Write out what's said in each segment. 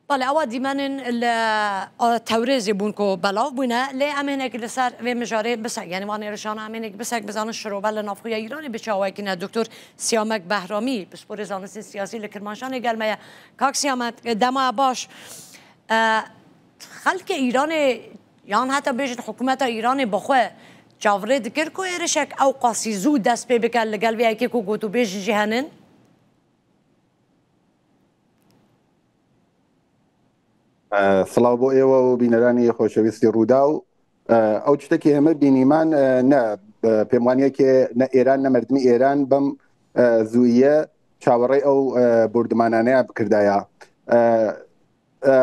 بەڵێ ئەوە دیمەنن لە تەورێزی بوون کو بەلاو بوونە لێ ئەم هێنێک لەسەر وێ مژارێ بسەک یعنی وان ێرشانە ئەم هێنێک بسەک بزانن شرۆڤە لە ناوخۆی ئیرانی بە چاوایەکی نە دکتۆر سیامەک بەهرامی پسپۆری زانستی سیاسی لە کرماشانی گەرمەیە کاک سیامەک دەما باش خەڵکی ئیرانێ یان هەتا بێژن حکوومەتە ئیرانێ بەخۆ چاوەڕێ دکرد کو ێرشێک ئەو قاسی زوو دەست پێ بکە لەگەڵ وێ یەکێک و گۆتوبێژ ژی هەنن؟ سڵاو بۆ ئێوە و بینەرانی خۆشەویستی ڕووداو ئەو شتێکی ئێمە بینیمان نە پێم وانە کێ نە ئێران نە مردمی ئێران بەم زوویە چاوەڕێی ئەو بردمانانەیان بکردایە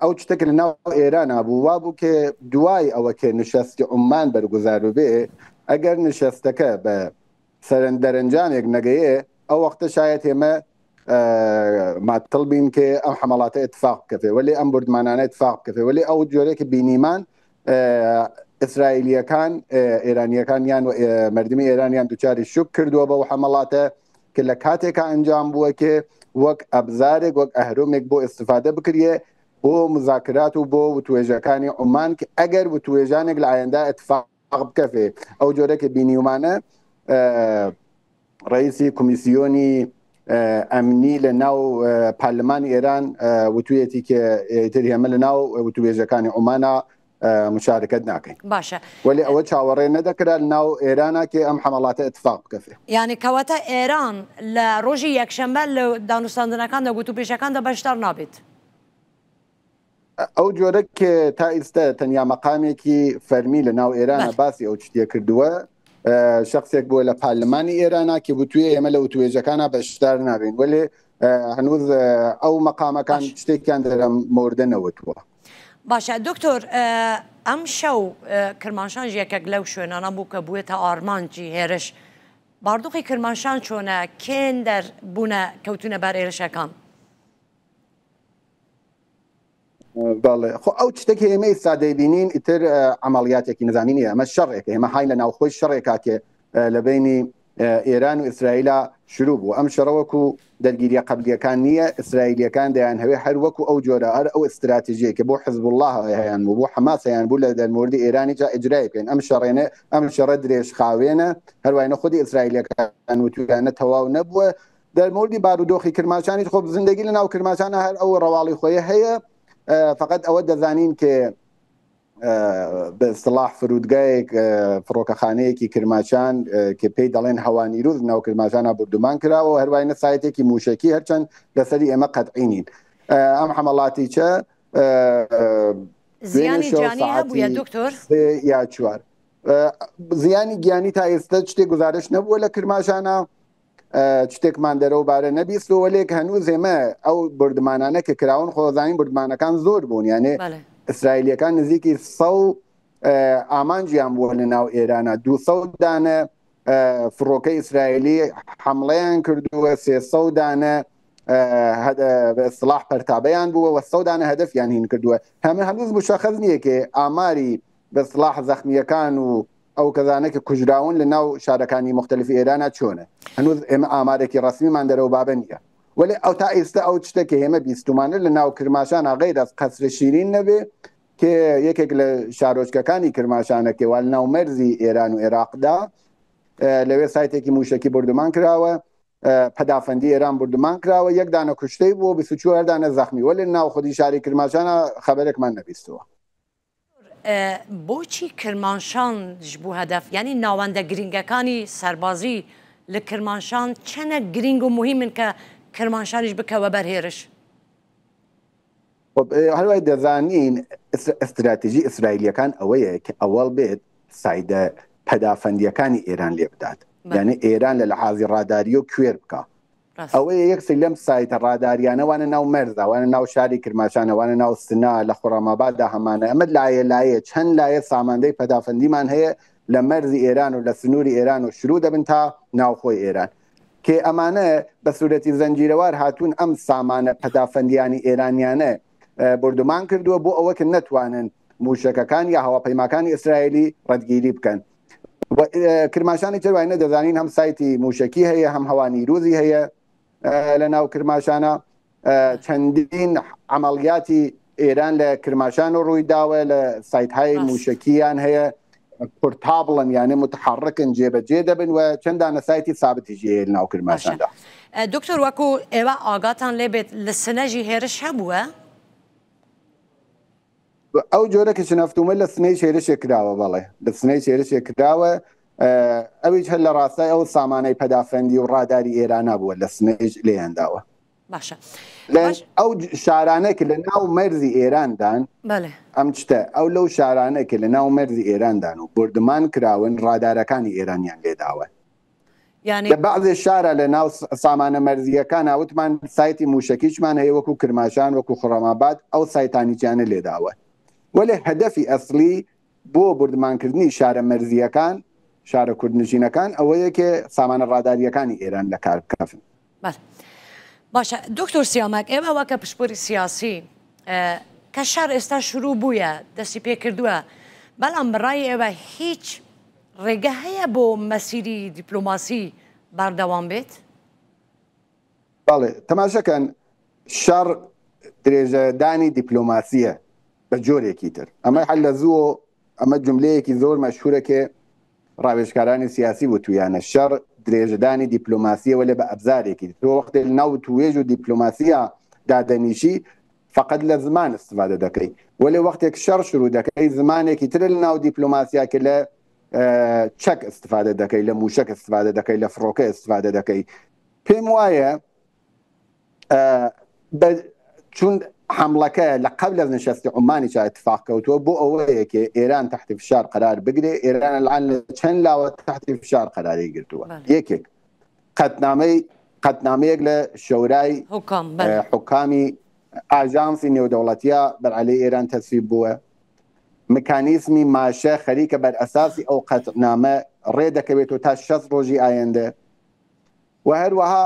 ئەو شتێک لە ناو ئێران بوو وا بوو کە دوای ئەوە کە نشستی عمان بەرگزار ببێ ئەگەر نشستەکە بە سەرەندەرەنجامێک نەگەیە ئەو وەختە شاید ئێمە ماتڵ بین کە ئەم حەمەڵاتە اتفاق بکەێ وەلی ئەم بردمانانە اتفاق بکەێ وەلی ئەو جۆرێک بینیمان ئیسرائیلیەکان ئێرانیەکان یان مردمی ئێرانیان دوچاری شک کردووە بەو حەمەڵاتە کە لە کاتێکا ئەنجام بووە کە وەک ئەبزارێک وەک ئەهرۆمێک بۆ استفادە بکرێ بۆ مزاکرات و بۆ وتوێژەکانی عمان کە ئەگەر وتوێژانێک لە ئایندا اتفاق بکەفێ ئەو جۆرە کە بینیومانە ڕئیسی کمیسیۆنی ئەمنی لە ناو پەرلەمانی ئێران وتویەتی کە ئیتر ئێمە لە ناو وتوێژەکانی عومانە مشارکت ناکەین باشە وەلی ئەوە چاوەڕێ نەدەکرا لە ناو ئێرانە کە ئەم حەمەڵاتە اتفاق بکەفێ. یانی کەواتە ئێران لە ڕۆژی یەکشەممە لە دانوستاندنەکاندا گوتوبێژەکاندا بەشدار نابێت. ئەو جۆرە کە تا ئیستە تەنیا مەقامێکی فەرمی لە ناو ئێرانە باسی ئەو شتیە کردووە شخصێک بووە لە پارلمانی ئێرانە کە وتوێ ئێمە لە وتوێژەکانە بەشدار نابین وەلێ هەنوز ئەو مەقامەکان شتێکیان دەرم مۆردە نەوتووە. باشە دکتۆر ئەم شەو کرمانشان یەکێک لەو شوێنانە بوو کە بووێتە ئارمانجی هێرش باردوخی کرمانشان چۆنە کێن دەر بوونە کەوتونە بەر هێرشەکان؟ بەڵێ خۆ ئەو شتێک ئێمە ئێستا دەیبینین ئیتر عملیاتێکی نظامی نییە ئەمە شەڕێک ئێمە هاین لە ناوخۆی شەڕێکا کە لە بینی ئێران و ئیسرائیلا شروع بوو ئەم شەڕە وەکو دەرگیریە قەبلیەکان نییە ئیسرائیلیەکان دەیان هەوێ هەر وەکو ئەو جۆرە هەر ئەو استراتیژیە کە بۆ حزب الله هەیان بوو بۆ حەماس هەیان بوو لە دەرموردی ئێرانی جا ئیجرای بکەن ئەم شەڕێنە ئەم شەڕە درێژخاوێنە هەروایە خودی ئیسرائیلەکان وتویانە تەواو نەبووە دەرموردی بارودۆخی کرماشانیش خۆ زندگی لە ناو کرماشانە هەر ئەو ڕەواڵی خۆی هەیە فقط ئەوە دەزانین کە بە اصطلاح فرودگایەک فڕۆکەخانەیەکی کرماشان کە پێی دەڵێن هەوانیروز ناو کرماشانە بردومان کراوە و هەروای نە سایتێکی موشکی هەرچەند لەسەری ئێمە قەتعی نین ئەم حەمەڵاتیچە زیانی گیانی هەبووە دکتۆر یا چوار زیانی گیانی تا ئێستا شتێک گزارش نەبووە لە کرماشانە شتێکمان دەرەوە بارە نەبیستەوە لێک هەنوو زێمە ئەو بردمانانە کە کراون خۆزانین بردمانەکان زۆر بوون یانێ ئیسرائیلەکان نزیکی سە ئامانجیان بووە لە ناو ئێرانە دو دانە فڕۆکە ئیسرائیلی حملەیان کردووە سێ دانە سلاح پەرتابیان بووە وە سەودانە هەدفیان هین کردووە هەمە هەنووز مشخص نییە کە ئاماری بە سلاح زەخمیەکان و ئەو کەسانە کە کوژراون لە ناو شارەکانی موختەلیفی ئێرانا چۆنە؟ هەنووز ئێمە ئامارێکی ڕەسمیمان دەرەو بابە نییە. وەلێ ئەو تا ئیستە ئەو چتە کە ئێمە بیستوومانە لە ناو کرماشانا غەیر ئەز قەسر شیرین نەبێ کە یەکێک لە شارۆچکەکانی کرماشانە کە وا لە ناو مەرزی ئێران و ئێراقدا لەوێ سایتێکی مووشەکی بوردومان کراوە پەدافەندی ئێران بوردومان کراوە یەک دانە کوشتەی بووە 24 دانە زەخمی وەلێ ناو خودی شاری کرماشانا خەبەرێکمان نەبیستووە. بۆچی کرمانشان بوو هەدەف؟ یانی ناوەندە گرینگەکانی سەربازی لە کرمانشان چەنە گرینگ و موهیمن کە کرمانشانیش بکەوە بەر هێرش؟ هەروای دەزانین ئستراتیژی ئیسرائیلیەکان ئەوەیە کە ئەوەڵ بێت سایدە پەدافەندیەکانی ئێران لێ بدات یعنی ئێران لە لەحازی ڕاداریۆ کوێر بکە ئەوەیە یەک سەی لەم سایتە ڕاداریانە وانە ناو مەرزا وانە ناو شاری کرماشانە وانە ناو سنا لە خوڕەماباددا هەمانە ئەمە لایە لایە چەند لایە ساماندەی پەدافەندیمان هەیە لە مەرزی ئێران و لە سنووری ئێران و شروع دەبن تا ناوخۆی ئێران کێ ئەمانە بە سوورەتی زەنجیرەوار هاتوون ئەم سامانە پەدافەندیانی ئێرانیانە بردومان کردووە بۆ ئەوە کە نەتوانن موشەکەکان یا هەواپەیماکانی ئیسرائیلی ڕەتگیری بکەن کرماشانی تر وای نەدەزانین هەم سایتی موشکی هەیە هەم هەوا نیروزی هەیە لە ناو کرماشانە چەندین عملیاتی ئێران لە کرماشان و ڕووی داوە لە سایتهای موشەکییان هەیە پورتابڵن یانێ متحرکن جێبەجێ دەبن و چەند دانە سایتی سابتیشی هەیە لەناو کرماشاندا. دکتۆر وەکو ئێوە ئاگاتان لێ بێت لە سنە ژی هێرش هەبووە؟ ئەو جۆرە کە شنەفتومە لە سنەیش هێرشێک کراوە بەڵێ لە سنەیش هێرشێک کراوە ئەویش هەر لە ڕاستای ئەو سامانەی پەدافەندی و ڕاداری ئێرانە بووە لە سنەیش لێیان داوە. باشە ئەو شارانە کە لە ناو مەرزی ئێراندان ئەم شتە ئەو لەو شارانە کە لە ناو مەرزی ئێراندان و بردمان کراون ڕادارەکانی ئێرانیان لێداوە لە بەعزێ شارە لە ناو سامانە مەرزیەکان وتمان سایتی موشەکیشمان هەیە وەکو کرماشان وەکو خوڕەماباد ئەو سایتانیچیانە لێداوە وەلێ هەدەفی ئەسلی بۆ بوردمانکردنی شارە مەرزییەکان، شارە کوردنشینەکان ئەوەیە کە سامانە ڕادارییەکانی ئێران لە کار بکەفن. بەڵێ باشە دکتۆر سیامەک ئێوە وەکە پسپۆری سیاسی کە شەڕ ئێستا شروع بوویە دەستی پێکردووە بەڵام بەڕای ئێوە هیچ ڕێگە هەیە بۆ مەسیری دیپلۆماسی بەردەوام بێت؟ بەڵێ تەماشەکەن شەڕ درێژەدانی دیپلۆماسیە بە جۆرێکی تر ئەمە هەر لە زوو ئەمە جملەیەکی زۆر مەشهورە کە ڕاوێژکارانی سیاسی وتویانە شەڕ درێژەدانی دیپلۆماسیە وەلێ بە ئەبزارێکی تۆ وەختێ ناو توێژ و دیپلۆماسیە دادەنیشی فقط لە زمان استفادە دەکەی وەلێ وەختێک شەڕ شروع دەکەی زمانێکی تر لە ناو دیپلۆماسیا کە لە چەک استفادە دەکەی لە موشک استفادە دەکەی لە فڕۆکە استفادە دەکەی پێم وایە چون حملەکە لە قبل از نشست عمانی چا اتفاق کەوتووە بۆ ئەوەیە کە ئێران تحت فشار قرار بگرێ ئێران الان لە چەند لاوە تحت فشار قراری گرتووە یەکێک قەتنامەی قەتنامەیەک لە شەورای حکامی ئاژانسی نێودەوڵەتیە بەرعەلەی ئێران تەسویب بووە مکانیزمی ماشە خەریکە بەر ئەساسی ئەو قەتنامە ڕێ دەکەوێت و تا 6 ڕۆژی ئایندە و هەروەها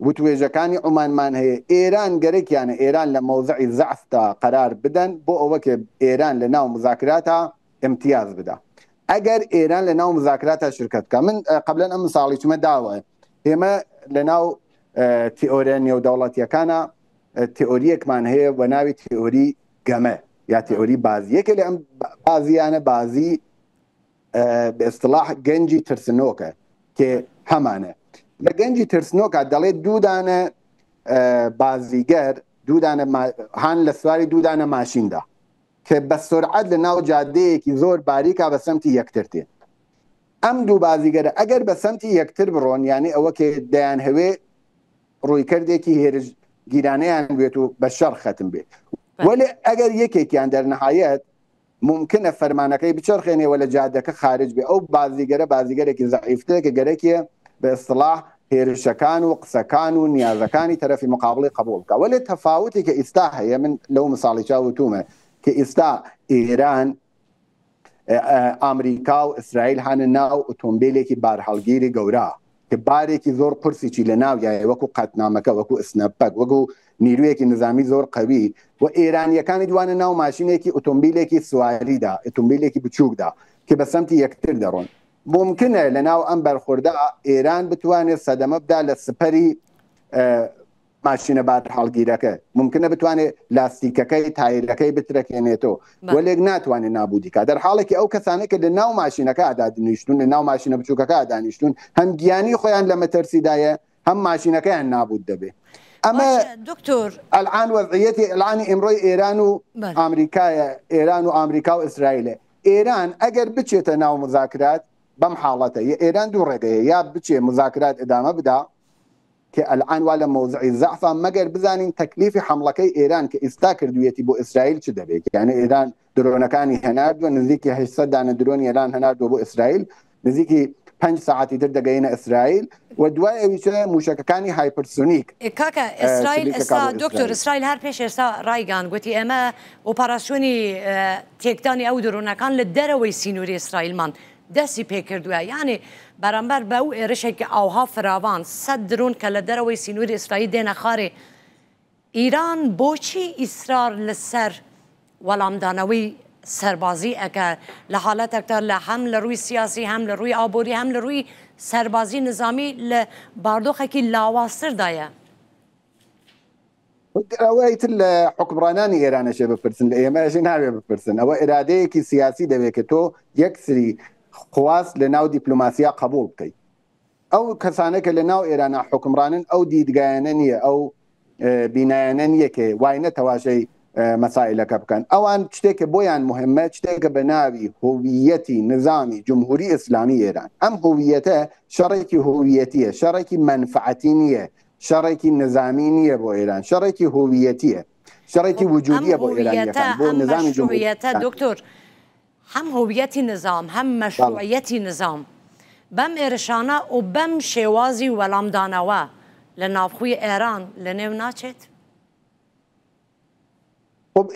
وتوێژەکانی عومانمان هەیە، ئێران گەرەکیانە ئێران لە مەوزعی زەعفدا قەرار بدەن بۆ ئەوە کە ئێران لە ناو مزاکراتا ئیمتیاز بدا. ئەگەر ئێران لە ناو مزاکراتا شرکەت بکا، من قەبلەن ئەم مساڵیچمە داوە، ئێمە لە ناو تئۆرە نێودەوڵەتیەکانا تئۆریەکمان هەیە بە ناوی تئۆری گەمە یا تئۆری بازی. یەکێ لە ئەم بازیانە بازی بە ئیستڵاح گەنجی ترسنۆکە کە هەمانە لە گەنجی ترسنۆکە دەڵێت دوودانە بازیگەر دوودانە هان لە سواری دوودانە ماشیندا کە بە سرعەت لە ناو جادەیەکی زۆر باریکا بە سەمتی یەکتر تێن ئەم دوو بازیگەرە ئەگەر بە سەمتی یەکتر بڕۆن یعنی ئەوە کە دەیانهەوێ ڕوویکردێکی هێرش گیرانەیان بێت و بە شەڕ خەتم بێت وەلێ ئەگەر یەکێکیان دەرنەهایەت مومکنە فەرمانەکەی بچەرخێنێ و لە جادەکە خارج بێ، ئەو بازیگەرە بازیگەرێکی زەعیفترە کە گەرەکیە بە ئیستڵاح هێرشەکان و قسەکان و نیازەکانی تەرەفی مقابڵی قەبوڵ بکا. وەلێ تەفاوتی کە ئیستا هەیە من لەو مساڵیچا وتومە کە ئیستا ئێران ئامریکا و ئیسرائیل هانە ناو ئۆتۆمبیلێکی بارهەڵگیری گەورە کە بارێکی زۆر قورسیی لە ناویایە وەکو قەتنامەکە وەکو ئسنەپەک وەکو نیرویەکی نزامی زۆر قەوی و ئێرانیەکانی دوانە ناو ماشینێکی ئۆتۆمبیلێکی سواریدا ئۆتۆمبیلێکی بچووکدا کە بە سەمتی یەکتر دەڕۆن ممکنە لە ناو ئەم بەرخوردا ئێران بتوانێت سەدەمە بدا لە سپەری ماشینە بارهەڵگیرەکە ممکنە بتوانێت لاستیکەکەی تایرەکەی بترەکێنێتەوە وەلێک ناتوانێت نابودی کا دەرحاڵێکی ئەو کەسانێک کە لە ناو ماشینەکە دادنیشتون لە ناو ماشینە بچووکەکە دانیشتون هەم گیانی خۆیان لە مەترسیدایە هەم ماشینەکەیان نابود دەبێ ئەمە دکتۆر ئەلعان وەزعیەتی ئەلعانی ئیمڕۆی ئێران و ئامریکایە ئێران و ئامریکا و ئیسرائیلە ئێران ئەگەر بچێتە ناو مزاکرات بەم حاڵەتە ئێران دوو ڕێگەیە یا بچێ مزاکرات ئەدامە بدا کە ئەلعان وا لە مەوزعی زەعفە مەگەر بزانین تەکلیفی حەمڵەکەی ئێران کە ئیستا کردویەتی بۆ ئیسرائیل چ دەبێت یعنی ئێران درۆنەکانی هەناردووە نزیکی 800 دانە درۆنی ئێران هەناردووە بۆ ئیسرائیل نزیکی 5 ساعتی تر دەگەینە ئیسرائیل و دوای ئەویچە موشەکەکانی hypersonic کاکە ئیسرائیل ئێستا دکتۆر ئیسرائیل هەر پێش ئێستا ڕایگان گوتی ئێمە ئۆپەراسیۆنی تێکدانی ئەو درۆنەکان لە دەرەوەی سینوری ئیسرائیلمان دەستی پێکردوە یانی بەرامبەر بەو ئێرشێکی ئاوها فراوان سەد درۆن کە لە دەرەوەی سینوری ئیسرائیل دێنە خارێ ئیران بۆچی ئیسرار لەسەر وەڵامدانەوەی سەربازی ئەکە لە حالەتێکدا لە هەم لە ڕووی سیاسی هەم لە ڕووی ئابووری هەم لە ڕووی سەربازی نزامی لە باردۆخێکی لاوازتردایە. ئەوە ئیتر لە حوکمڕانانی ئێران ئەشێ بپرسن، لە ئێمە ئەشێ نابێ بپرسن. ئەوە ئیرادەیەکی سیاسی دەوێت کە تۆ یەکسری خواست لە ناو دیپلۆماسیا قبوڵ بکەیت. ئەو کەسانە کە لە ناو ئێرانە حوکمڕانن ئەو دیدگایانە نییە، ئەو بینایانە نییە کە وای نەتەواشەی مەسائلەکە بکەن. ئەوان شتێکە بۆیان مهمە، شتێکە بە ناوی هویەتی نظامی جمهوری ئیسلامی ئێران. ئەم هویەتە شەڕێکی هویەتیە، شەڕێکی مەنفعەتی نییە، شەڕێکی نظامی نییە بۆ ئێران، شەڕێکی هویەتیە، شەڕێکی وجودیە بۆ ئێرانیەکان، بۆ نظامی جمهوری ئیسلامی. دکتۆر هەم هویەتی نظام هەم مەشروعیەتی نظام بەم ئێرشانە و بەم شێوازی وەڵامدانەوە لە ناوخۆی ئێران لەنێو ناچێت؟ خب.